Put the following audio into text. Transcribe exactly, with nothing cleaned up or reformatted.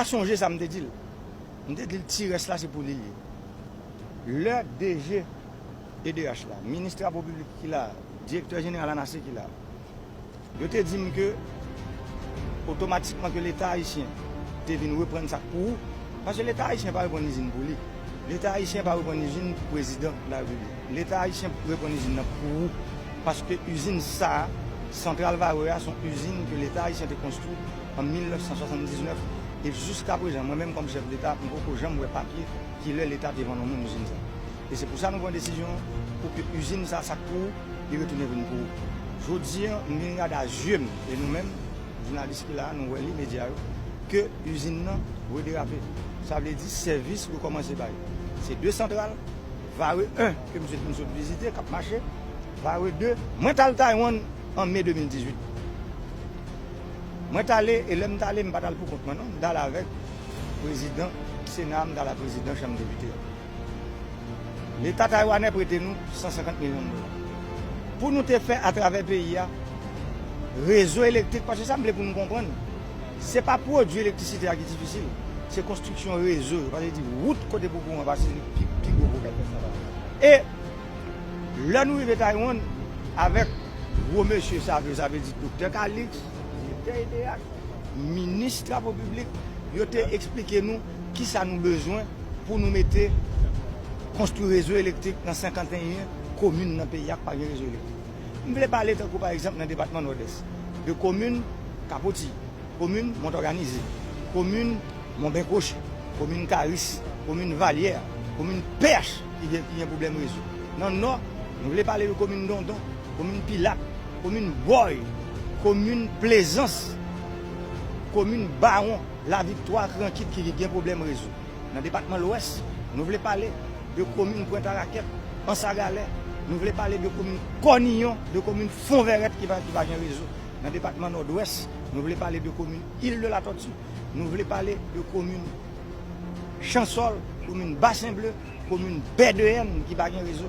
Sonje sa m te di l. M te di l ti rès la se pou li l ye. Lè D G E D H la, minis trapo piblik ki la, direktè jeneral ANASE ki la, yo te di m ke otomatikman ke Leta ayisyen te vin reprann sa k pou ou, paske Leta ayisyen pa reprann izin pou li. Leta ayisyen pa reprann izin pou prezidan larepiblik. Leta ayisyen reprann izin nan pou ou, paske izin sa a, santral Varreux a, se yon izin ke Leta ayisyen te konstwi an mil nèf san swasann diznèf, e jiska prezan, mwen menm kòm chèf Leta, m poko janm wè papye kilè Leta te vann yon moun izin sa. E se pou sa nou pran desizyon pou ke izin sa, sa k pou ou, li retounen vin pou ou. Jodi a, m vin gade a zye m, e nou menm, jounalis ki la a, nou wè li, medya yo, ke izin nan rederape. Sa vle di sèvis rekòmanse bay. Se de santral, Varreux en, ke m sot, m sot vizite, k ap mache, Varreux de, mwen t al Taiwan an me de mil dizuit. Mwen t ale, e lè m t ale, m pa t al pou kont mwen, non. M t ale avèk prezidan Sena a, m t ale ak prezidan Chanm Depite a. Leta taywanè prete nou san senkant milyon dola. Pou nou te fè atravè peyi a, rezo elektrik, paske sa m vle pou nou konprann, se pa pwodui elektrisite a ki difisil, se konstriksyon rezo yo, paske di wout kote pou kouran pase, se pi, pi gwo pwoblèm. E lè nou rive Taiwan, avèk gwo mesye sa yo, sa vle di Doktè Calixte, direktè E D H, minis trapo piblik, yo te eksplike nou kisa nou bezwen pou nou mete konstwi rezo elektrik nan senkanteyen komin nan peyi a k pa gen rezo elektrik. M vle pale tankou pa egzanp nan depatman Nòdès, de komin Kapoti, komin Mont Òganize, komin Mont Benkwoche, komin Karis, komin Valyè, komin Pèch ki gen, ki gen pwoblèm rezo. Nan Nò, nou vle pale de komin Dondon, komin Pilat, komin Bòy, komin Plezans, komin Bawon, Laviktwa, Krankit ki gen pwoblèm rezo. Nan depatman Lwès, nou vle pale de komin Pwent Arakèt, Anse à Galets, nou vle pale de komin Kòniyon, de komin Fonvèrèt ki pa, ki pa gen rezo. Nan depatman Nòdwès, nou vle pale de komin Il de la Tortue, nou vle pale de komin Chansòl, komin Basen Ble, komin Bè de Èn ki pa gen rezo.